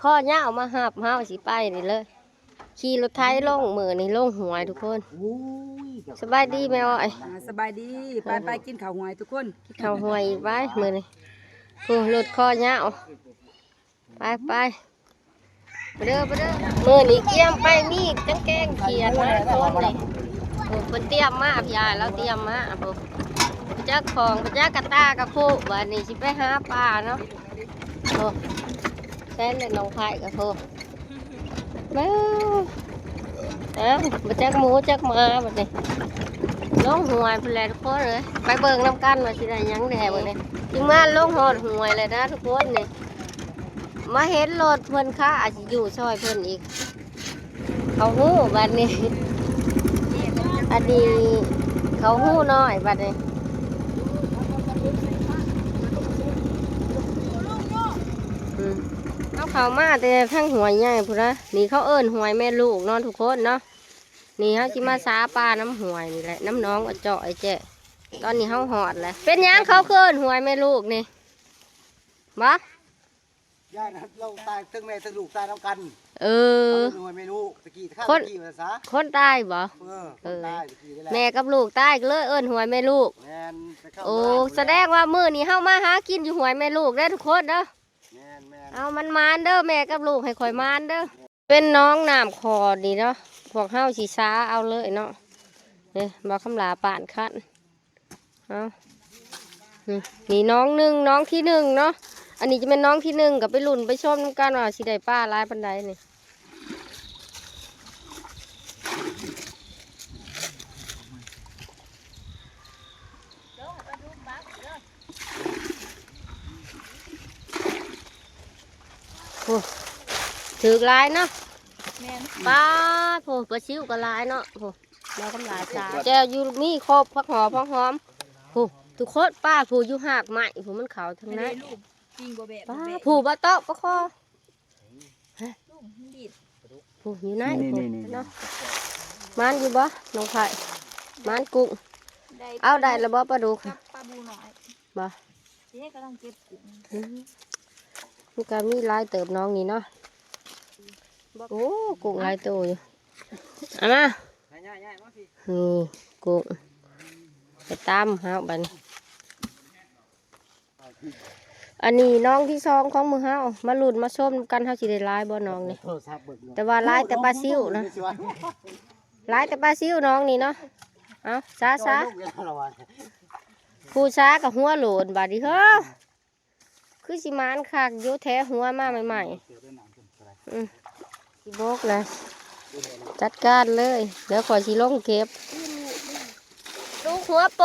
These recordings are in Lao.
ຄໍຍາວມາຮັບເຮົາ ຊິໄປນີ້ເລີຍ. ຂີ່ລົດໄຖລົງ ມື້ນີ້ລົງຫ້ວຍທຸກຄົນ. ໂອ້ຍ ສະບາຍດີແມ່ອ້ອຍ. ອ່າ ສະບາຍດີ. ໄປ ໄປກິນເຂົ້າຫ້ວຍທຸກຄົນ. ກິນເຂົ້າຫ້ວຍໄປມື້ນີ້. ໂອ້ ລົດຄໍຍາວ. ໄປ ໄປ ໄປເດີ ໄປເດີ. ມື້ນີ້ກຽມໄປມີກາງເກງຂຽດມາຄົນນີ້. ໂອ້ ເພິ່ນຕຽມມາ ພີ່ອ້າຍລາວຕຽມມາ. ໂອ້ ໄປຈັກຂອງ ໄປຈັກກະຕ່າກະຄຸ ບາດນີ້ຊິໄປຫາປາເນາະ. ໂອ້ ແຊນແລະນ້ອງໄພກະໂທ ເບິ່ງ ອ້າວ ບໍ່ຈັກໝູຈັກໝາບາດນີ້. ລົງຫ້ວຍພຸ້ນແຫຼະທຸກຄົນເອີຍ. ໄປເບິ່ງນຳກັນວ່າຊິໄດ້ຫຍັງແດ່ບາດນີ້. ທີມງານລົງຮອດຫ້ວຍແລ້ວນະທຸກຄົນນີ້. ມາເຫັນລົດເພິ່ນຄາ ອາດຊິຢູ່ຊ່ອຍເພິ່ນອີກ. ເຂົາຮູ້ບາດນີ້ ອັນນີ້ເຂົາຮູ້ນ້ອຍບາດນີ້. ອືມ ເຮົາເຂົ້າມາແຕ່ທາງຫ້ວຍໃຫຍ່ພຸ້ນນະ. ນີ້ເຂົາເອີ້ນຫ້ວຍແມ່ລູກເນາະທຸກຄົນເນາະ. ນີ້ເຮົາຊິມາສາປານຳຫ້ວຍນີ້ແຫຼະ ນຳໜອງອະເຈາະໄອແຈະ. ຕອນນີ້ເຮົາຮອດແລ້ວ. ເປັນຫຍັງເຂົາຄືເອີ້ນຫ້ວຍແມ່ລູກນີ້ ບໍ່? ຢ້ານເຮົາຕາຍ ທັງແມ່ທັງລູກຕາຍນຳກັນ. ເອີ ເຂົາເອີ້ນຫ້ວຍແມ່ລູກ ຕະກີ້ ຕະຄາ ຄົນ ຕະກີ້ວ່າຊັ້ນຊະ. ຄົນຕາຍບໍ່? ເອີ ຄົນຕາຍຕະກີ້ນີ້ແຫຼະ. ແມ່ກັບລູກຕາຍ ກໍເລີຍເອີ້ນຫ້ວຍແມ່ລູກ. ແມ່ນ. ໂອ້ ສະແດງວ່າມື້ນີ້ເຮົາມາຫາກິນຢູ່ຫ້ວຍແມ່ລູກເດີທຸກຄົນເດີ. ແມ່ນໆ. ເອົາ ໝານໆເດີ ແມ່ກັບລູກ ໃຫ້ຂ້ອຍໝານເດີ. ເປັນໜອງນ້ຳຂອດນີ້ເນາະ ພວກເຮົາຊິສາເອົາເລີຍເນາະ. ນີ້ ບ່າວຄຳຫຼ້າປານຄັນ. ເອົາ ນີ້ ນີ້ໜອງໜຶ່ງ ໜອງທີໜຶ່ງເນາະ. ອັນນີ້ຈະແມ່ນໜອງທີໜຶ່ງ ກໍໄປລຸ້ນໄປຊົມນຳກັນວ່າຊິໄດ້ປາຫຼາຍປານໃດນີ້. ໂອ້ ຖືກຫຼາຍເນາະ. ແມ່ນ. ປາດ ໂອ້ ປາຊິວກໍຫຼາຍເນາະ. ໂອ້ ເອົາກຳຫຼາຍຊາ ແຈ່ວຢູ່ມີຄົບ ຜັກຫອມ ຜັກຫອມ. ໂອ້ ທຸກຄົນ ປາ ໂອ້ ຢູ່ຮາກໄມ້ ໂອ້ ມັນເຂົ້າທາງໃນ. ປາດ ໂອ້ ບໍ່ເຕາະປາຄໍ. ລູກມັນດີດ ໂອ້ ຢູ່ໃນ ນີ້ໆໆ ເນາະ. ໝານຢູ່ບໍ່ນ້ອງໄພ? ໝານກຸ້ງ. ໄດ້ ເອົາ ໄດ້ແລ້ວບໍ່ປາດຸກ? ກັບປາບູນ້ອຍ. ບໍ່ ເດ້ ກຳລັງເກັບກຸ້ງ. ອືມ ມັນກໍມີຫຼາຍເຕີບໜອງນີ້ເນາະ. ໂອ້ ກຸ້ງຫຼາຍໂຕຢູ່. ເອົາມາ ຍ້າຍໆ ມາພີ້. ໂອ້ ກຸ້ງ ໄປຕຳເອົາບາດນີ້. ອັນນີ້ໜອງທີສອງຂອງໝູ່ເຮົາ ມາລຸ້ນມາຊົມນຳກັນ ເຮົາຊິໄດ້ຫຼາຍບໍ່ໜອງນີ້. ໂທລະສັບເບິ່ງ ແຕ່ວ່າຫຼາຍແຕ່ປາຊິວນະ. ຫຼາຍແຕ່ປາຊິວໜອງນີ້ເນາະ. ເອົາ ສາ ສາ ຜູ້ສາກໍຫົວໂຫຼນບາດນີ້ເຮີ້. ຄືຊິໝານຄັກຢູ່ແທ້ ຫົວມາໃໝ່ໆ. ອືມ ຊິບົກແລ້ວ ຈັດການເລີຍ ແລ້ວຂ້ອຍຊິລົງເກັບ. ລູກຫົວໂປ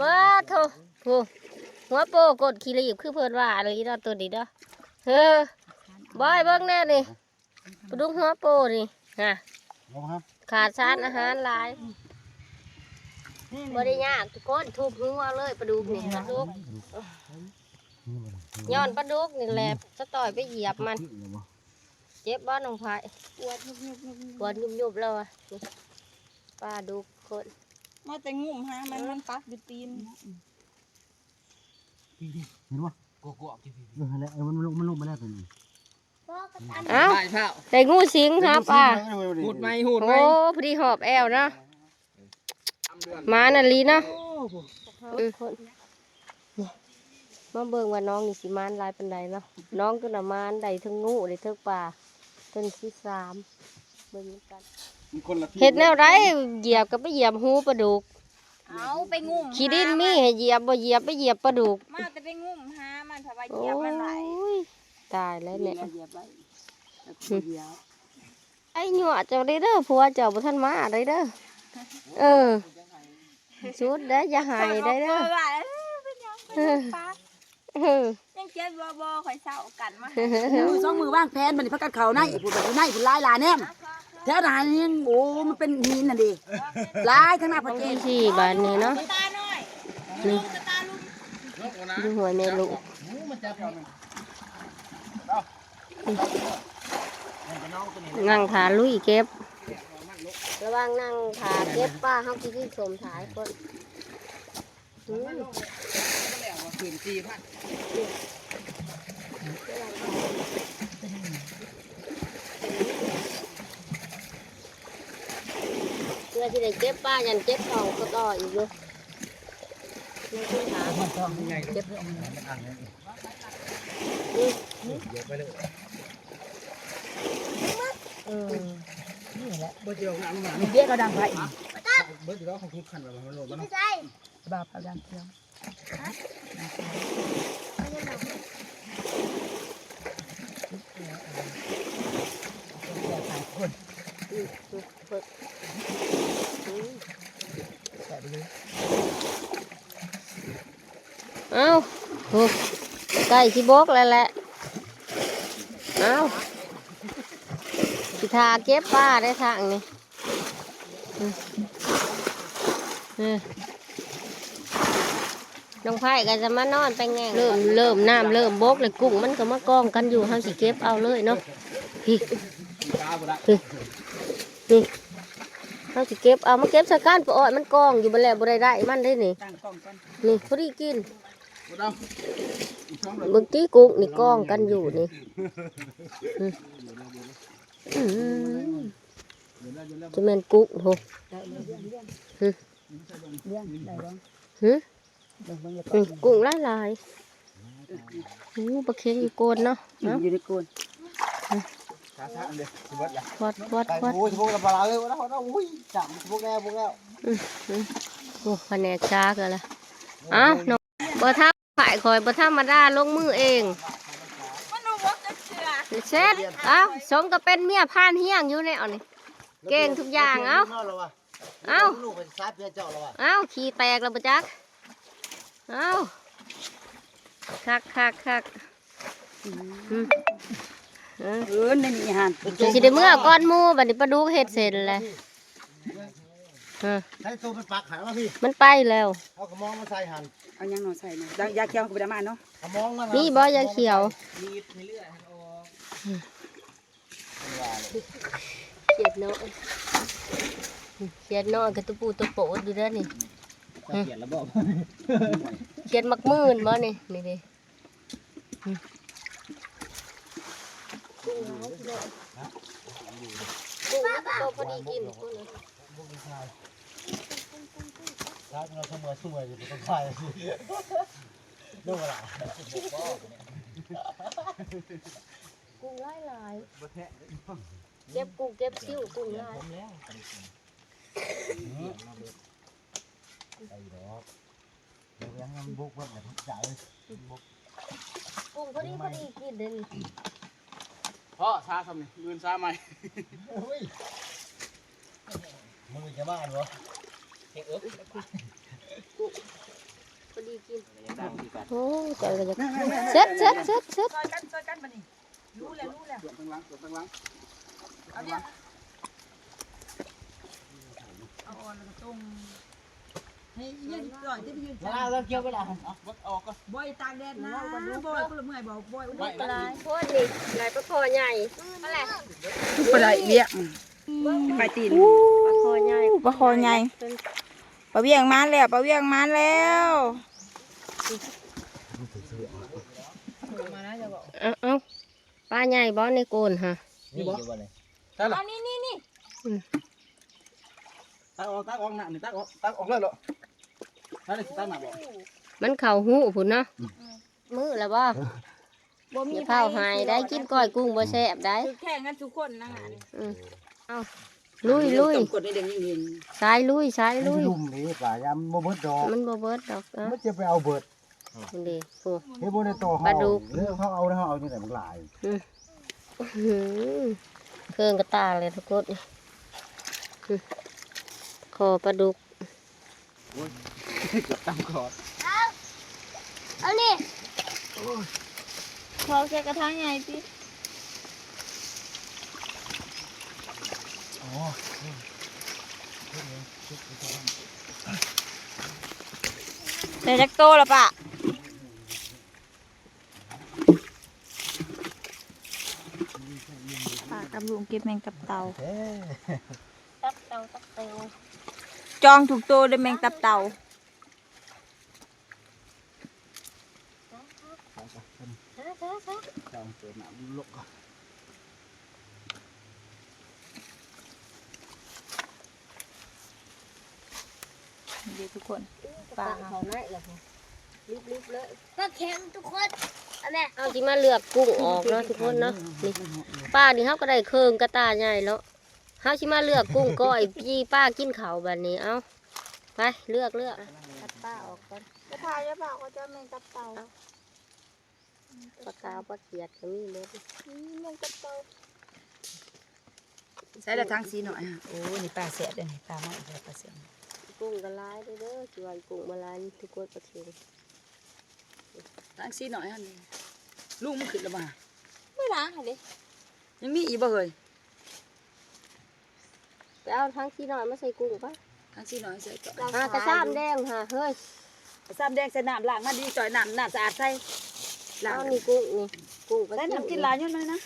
ປາດໂທ ໂອ້ ຫົວໂປກົດຂີ້ລີບ ຄືເພິ່ນວ່າອີ່ຫຼີເນາະ ໂຕນີ້ເນາະ. ເຮີ ບອຍ ເບິ່ງແນ່ນີ້ ປາດຸກຫົວໂປນີ້ ຮະ ເອົາມາ ຂາດສານອາຫານຫຼາຍ. ບໍ່ໄດ້ຍາກທຸກຄົນ ທຸບຫົວເອົາເລີຍປາດຸກນີ້ ປາດຸກ ຍ້ອນປາດຸກນີ້ແຫຼະ ສະຕ້ອຍໄປຢຽບມັນ. ເຈັບບໍ່ນ້ອງໄພ? ປວດຍຸບໆໆໆ ປວດຍຸບໆແລ້ວວ່າ ປາດຸກຄົນ ມາແຕ່ງຸ້ມຫາມັນ ມັນປັກຢູ່ຕີນ. ເຫັນບໍ່? ກວກໆຢູ່ພີ້. ເອີ ຫັ້ນແຫຼະ ເອີ ມັນລົງ ມັນລົງມາແລ້ວຕົວນີ້. ເອົ້າ ໄດ້ງູສິງຫາປາ. ຫູດໃໝ່ ຫູດໃໝ່. ໂອ້ ພໍດີຫອບແອວເນາະ. ມານອີ່ຫຼີເນາະ. ອືມ ມາເບິ່ງວ່ານ້ອງນີ້ຊິມານຫຼາຍປານໃດເນາະ. ນ້ອງໂຕນະມານ ໄດ້ເທິງງູ ໄດ້ເທິງປາ. ໂຕນີ້ຊິສາມ ເບິ່ງນຳກັນ. ເຮັດແນວໃດ ຢຽບກໍໄປຢຽບຮູປາດຸກ. ເອົາໄປງຸ້ມ ຂີ້ດິນມີໃຫ້ຢຽບບໍ່ຢຽບ ໄປຢຽບປາດຸກ. ມາແຕ່ໄປງຸ້ມຫາມັນ ເພາະວ່າຢຽບມັນຫຼາຍ. ໂອ້ຍ ຕາຍແລ້ວແມ່. ໄອ້ຍົວະເຈົ້າໄດ້ເດີ ຜົວເຈົ້າບໍ່ທັນມາໄດ້ເດີ. ເອີ ສຸດເດີ ຢ່າໃຫ້ໄດ້ເດີ. ເອີ ເອີ ຍັງເຈັບບໍ່? ບໍ່ ຂ້ອຍເຊົາກັນມາໃຫ້. ມື້ສອງມື້ວາງແຜນ ບັດນີ້ພາກັນເຂົ້າໃນພຸ້ນ ຢູ່ໃນພຸ້ນຫຼາຍຫຼາແນມ ແຖວນັ້ນຍັງ ໂອ້ ມັນເປັນຫີນຫັ້ນເດ ຫຼາຍທາງໜ້າປະເທດ. ສີ່ບາດນີ້ເນາະ ຕານ້ອຍ ນີ້ ຕາລຸງ ຢູ່ຫ້ວຍແມ່ລູກ. ນັ່ງຖ້າລຸຍເກັບ ລະຫວ່າງນັ່ງຖ້າເກັບປາ ເຮົາກິນສົ້ມຖ້າຄົນ. ອືມ ເພື່ອຊິໄດ້ເກັບປາ ຢ້ານເຈັບທ້ອງກະຕໍ່ອີກຢູ່. ເກັບ ອືມ ເອີ ນີ້ແຫຼະ ເບີດເອົາດັງໄຟອີກ ເບີດເອົາຂອງຄຸກຄັນໄວ້ ມັນໂລດບໍ່ເນາະ. ບາບເອົາດານເທີງ ເອົ້າ ໂອ້ ໃກ້ຊິບົກແລ້ວແຫຼະ. ເອົ້າ ຊິຖ້າເກັບປາໄດ້ທາງນີ້. ອືມ ອືມ ນ້ອງໄພກໍຈະມານອນໄປແງ່ງ. ເລີ່ມ ເລີ່ມ ນ້ຳເລີ່ມບົກແລ້ວ ກຸ້ງມັນກໍມາກອງກັນຢູ່. ເຮົາຊິເກັບເອົາເລີຍເນາະ. ພີ້ ພີ້ ນີ້ ເຮົາຊິເກັບເອົາ ມາເກັບໃສ່ກັນ. ປາອ້ອຍມັນກອງຢູ່ ບັດແລ້ວບໍ່ໄດ້ໄດ້ມັນເດ້ນີ້. ນີ້ ພໍດີກິນ. ເບິ່ງຕິ ກຸ້ງນີ້ກອງກັນຢູ່ນີ້. ອືມ ອືມ ຈະແມ່ນກຸ້ງໂຫ ຫຶ ຫຶ ກຸ້ງຫຼາຍໆ. ໂອ້ ປາເຄັງຢູ່ໂກນເນາະ ຢູ່ໃນໂກນ. ຄວັດ ຄວັດ ຄວັດ. ອືມ ອືມ ໂອ້ ພະແນກຊາກແລ້ວລະ. ເອົ້າ ບໍ່ທຳ ຝ່າຍຂ້ອຍບໍ່ທຳມະດາ ລົງມືເອງ. ມັນບໍ່ເຮັດຈັກເທື່ອ ເຊັດ. ເອົ້າ ສົມກັບເປັນເມຍພານຮຽງຢູ່ແນວນີ້ ເກັ່ງທຸກຢ່າງ. ເອົ້າ ເອົ້າ ຂີ້ແຕກແລ້ວບໍ່ຈັກ. ເອົ້າ ຄັກໆໆ. ອືມ ເອີ ເອີ ໃນນີ້ຫັ້ນ ຊິໄດ້ເມືອກ່ອນໝູ່. ບັດນີ້ປາດຸກເຮັດເສັນແລ້ວ. ເອີ ໃຫ້ໂຕມັນປັກໃຫ້ມາພີ້ ມັນໄປແລ້ວ. ເອົາຂະມອງມາໃສ່ຫັ້ນ. ເອົາຫຍັງໜໍ່ໃສ່ນະ? ຢາຂຽວກໍບໍ່ໄດ້ມາເນາະ. ຂະມອງມັນ ມີບໍ່ຢາຂຽວ? ຂຽດນ້ອຍ ຂຽດນ້ອຍກໍຕົວປູຕົວໂປດຢູ່ເດ້ນີ້. ຂຽດລະບໍ່? ຂຽດໝາກມື່ນບໍ່ນີ້? ນີ້ເດ້. ກຸ້ງເຮົາເນາະ ກຸ້ງເຮົາກໍພໍດີກິນ. ກຸ້ງຫຼາຍໆ ເກັບກຸ້ງເກັບຊິວ ກຸ້ງຫຼາຍ. ໄປດອກ ເດີນຍັງບຸກເບິດແລ້ວ ໃຈບຸກ ກຸ້ງພໍດີ ພໍດີກິນເດ້ນີ້. ພໍຊາຊ່ຳນີ້ ມື້ອື່ນຊາໃໝ່. ໂອ້ຍ ມື້ອື່ນຈະມາບໍ່? ເຮັດເອິກ ພໍດີກິນ. ໂອ້ ເຈົ້າກໍຢາກ ເຊັດ ເຊັດ ເຊັດ ເຊັດ. ຊ່ອຍກັນ ຊ່ອຍກັນບັດນີ້. ຮູ້ແລ້ວ ຮູ້ແລ້ວ ເອົາເດ ເອົາອ່ອນແລ້ວກໍຕົ້ມ ໃຫ້ຍືນຈ່ອຍ ຈະໄປຍືນ ລາວ ລາວກ່ຽວໄປລະ ເອົາ ເບິດອອກກ່ອນ. ບໍ່ ຕາກແດດນະ ບໍ່ ຄົນລະເມື່ອຍບໍ່ ບໍ່ ອຸດົກກະຫຼາຍ. ໂພດນີ້ ໄດ້ປາຄໍ່ໃຫຍ່ ປາໄຫຼວຽກ ປາຕີນ ປາຄໍ່ໃຫຍ່ ປາຄໍ່ໃຫຍ່. ປາວຽງມາແລ້ວ ປາວຽງມາແລ້ວ. ເອົາ ເອົາ. ປາໃຫຍ່ບໍ່ໃນໂກນຫະ? ມີຢູ່ບໍ່ນີ້? ໃສ່ລະ ເອົານີ້ໆໆ ອືມ ຕັກອອກ ຕັກອອກ ນ້ຳນີ້ ຕັກອອກ ຕັກອອກເລີຍເນາະ. ໃສ່ລະ ຊິຕັກນ້ຳອອກ ມັນເຂົ້າຫູພຸ້ນເນາະ. ອືມ ມື້ລະບໍ່? ບໍ່ມີ ຢ່າເຜົາໃຫ້ໄດ້ ກິນກ້ອຍກຸ້ງບໍ່ແຊບໄດ້ ຖືກແຂ່ງກັນທຸກຄົນນະ. ອືມ ເອົາ ລຸຍລຸຍ ຕົ້ມກົດໃນແດງຍິງໆ ສາຍລຸຍ ສາຍລຸຍ. ມັນຊິລຸ່ມນີ້ປາ ຍາມບໍ່ເບິດດອກ ມັນບໍ່ເບິດດອກ. ເອີ ມັນຈະໄປເອົາເບິດ ພຸ້ນເດ ໂອ້ ເຫັນບໍ່ ໃນຕໍ່ເຮົາ ປາດຸກ ເອີ ເຮົາເອົາ ເຮົາເອົາຢູ່ໃນບັກຫຼາຍ. ອືມ ເຄິ່ງກະຕ່າເລີຍທຸກຄົນ. ອືມ ຄໍປາດຸກ ໂອ້ຍ ເກືອບຕຳຄອ ເອົາ ເອົານີ້ ໂອ້ຍ ເຜົາໃສ່ກະທະໃຫຍ່ຕິ. ອໍ ໄດ້ຈັກໂຕລະປະ? ປາກັບລຸງເກັບແມງຕັບເຕົ່າ ຕັບເຕົ່າ ຕັບເຕົ່າ ຈອງທຸກໂຕເດີ້ແມງຕັບເຕົ່າ. ນີ້ເດ້ທຸກຄົນ ປາເຮົາ ເຂົ້າໃນລະ ລິບໆເລີຍ ປາແຂງທຸກຄົນ. ເອົາແມ່ ເຮົາຊິມາເລືອກກຸ້ງອອກເນາະທຸກຄົນເນາະ. ນີ້ ປານີ້ເຮົາກໍໄດ້ເຄິ່ງກະຕ່າໃຫຍ່ເນາະ. ເຮົາຊິມາເລືອກກຸ້ງກ້ອຍ ຈີ່ປາກິນເຂົ້າບັດນີ້. ເອົາ ໄປເລືອກ ເລືອກ ຕັດປາອອກກ່ອນ. ກະທາຢ່າເຜົາ ເຂົາເຈົ້າແມ່ນຕັບເຕົ່າ. ປາກາວ ປາກຽດກໍມີເບິດ ນີ້ແມ່ນຕັບເຕົ່າ. ໃສ່ລະຖັງສີໜ້ອຍຫະ. ໂອ້ ນີ້ປາແຊບເດ້ນີ້ ປາໃໝ່ ປາແຊບ. ກຸ້ງກໍຫຼາຍເດີ້ ຊິວ່າກຸ້ງບໍ່ຫຼາຍ ທຸກຄົນປາເຄັງ. ຖັງສີໜ້ອຍຫັ້ນ ລຸງມັນຂຶ້ນລະບໍ່ຫະ? ບໍ່ລ້າງຫັ້ນເດ້ ຍັງມີອີກບໍ່ເຮີ້ຍ? ໄປເອົາຖັງສີໜ້ອຍມາໃສ່ກຸ້ງປະ ຖັງສີໜ້ອຍໃສ່ກ່ອນ. ອ່າ ກະຊາມແດງຫະເຮີ້ຍ ກະຊາມແດງໃສ່ນ້ຳລ້າງມາດີຈ່ອຍ ນ້ຳ ນ້ຳສະອາດໃສ່ ລ້າງ. ເອົານີ້ກຸ້ງນີ້ ກຸ້ງກໍໃສ່ນ້ຳກິນຫຼາຍຢູ່ໜ້ອຍນະ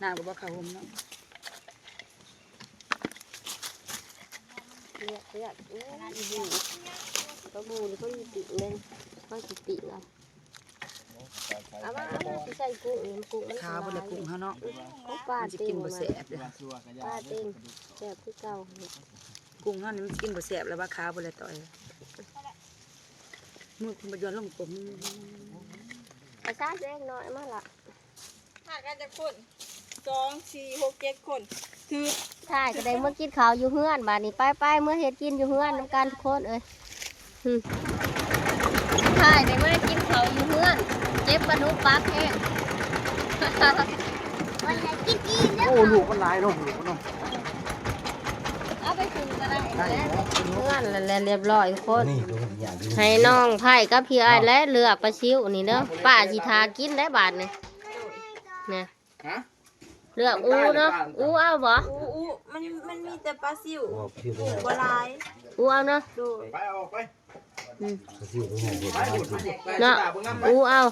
ນ້ຳກໍບໍ່ເຂົ້າຫົມເນາະ. ເລືອກ ເລືອກ ໂອ້ຍ ປາບູນີ້ເພິ່ນຊິປີ້ງເດ້ ເພິ່ນຊິປີ້ງເອົາ. ເອົາມາ ເອົາມາ ຊິໃສ່ກຸ້ງນີ້ ກຸ້ງມັນຂາວບໍ່ລະກຸ້ງເຮົາເນາະ ຂອງປາ ມັນຊິກິນບໍ່ແຊບເດ້ ປາເຕັງແຊບຄືເກົ່າ. ກຸ້ງເຮົານີ້ມັນຊິກິນບໍ່ແຊບແລ້ວວ່າ ຂາວບໍ່ລະຕ່ອຍ ມືເພິ່ນບໍ່ຢອນລົງກົມ. ໄປຊາແດງໜ້ອຍມາລະ ຫາກັນຈັກຄົນ ສອງ ສີ່ ຫົກ ເຈັດຄົນ ຖືກ ທ້າຍກໍໄດ້ມາກິນເຂົ້າຢູ່ເຮືອນບາດນີ້. ໄປໆ ເມືອເຮັດກິນຢູ່ເຮືອນນຳກັນທຸກຄົນເອີຍ. ອືມ ທ້າຍໄດ້ມາກິນເຂົ້າຢູ່ເຮືອນ ເກັບປາດຸກປັກແຫ້ງ. ໂອ້ ລູກມັນຫຼາຍເນາະ ລູກມັນເນາະ. ເອົາໄປປຸງກໍໄດ້ ໄດ້ແລ້ວ ເຮືອນແລ້ວລຽບຮ້ອຍຄົນ. ໃຫ້ນ້ອງໄພກັບພີ່ອ້າຍແລະເລືອກປາຊິວນີ້ເດີ້ ປ້າຊິຖ້າກິນໄດ້ບາດນີ້. ນະ ຮະ? ເລືອກອູເນາະ ອູເອົາບໍ່? ອູ ອູ ມັນ ມັນມີແຕ່ປາຊິວ ບໍ່ຫຼາຍ ອູເອົາເນາະ. ໂດຍ ໄປເອົາອອກໄປ. ອືມ ປາຊິວຕົວໃຫຍ່ເດ້ ໄປພຸ້ນ ໄປ ເນາະ ອູເອົາ.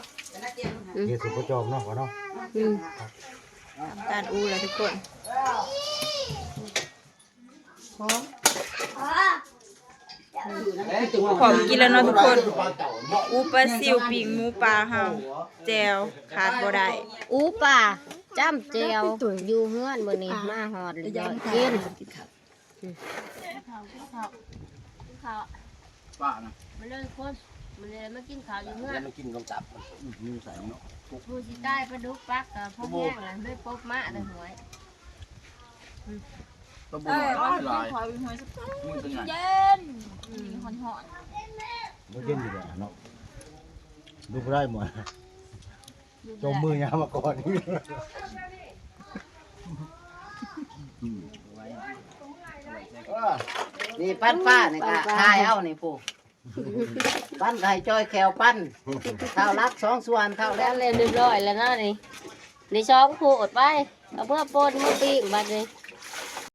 ອືມ ເຮັດສຸກປະຈອມເນາະ ເນາະ. ອືມ ທຳການອູແລ້ວທຸກຄົນ. ພ້ອມກິນແລ້ວເນາະທຸກຄົນ. ອູປາຊິວ ປີ້ງໝູປາເຮົາ ແຈ່ວຂາດບໍ່ໄດ້. ອູປາຈ້ຳແຈ່ວຢູ່ເຮືອນມື້ນີ້ ມາຮອດແລ້ວກິນ. ກິນເຂົ້າ ກິນເຂົ້າ ກິນເຂົ້າ ປ້ານະ ມາເລີຍຄົນ ມາເລີຍ ມາກິນເຂົ້າຢູ່ເຮືອນ. ແລ້ວມັນກິນລົງຕັບ ອືມ ມີໃສ່ເນາະ. ຜູ້ຊິຕາຍປາດຸກປັກກໍພໍແຫ້ງລະ ເລີຍປົບມາແຕ່ຫ້ວຍ. ອືມ ປາບູຫຼາຍໆ ເອີ ຫອຍ ມັນເປັນຫຍັງ ເຢັນ ອືມ ຮ້ອນໆ. ບໍ່ເຢັນຢູ່ແລ້ວເນາະ ດູບໍ່ໄດ້ໝົດ ຈົມມືຍາມມາກ່ອນ. ນີ້ປັນປານີ້ກະຖ່າຍເອົານີ້ຜູ້ ປັນກະໃຫ້ຈ່ອຍແຂວປັນ ເທົ່າຫຼັກສອງສ່ວນ ເທົ່າແລ້ວ ແລ້ວລຽບຮ້ອຍແລ້ວເນາະນີ້. ນີ້ສອງໂພດໄປ ເອົາເມືອປົ່ນເມືອປີ້ງບາດນີ້.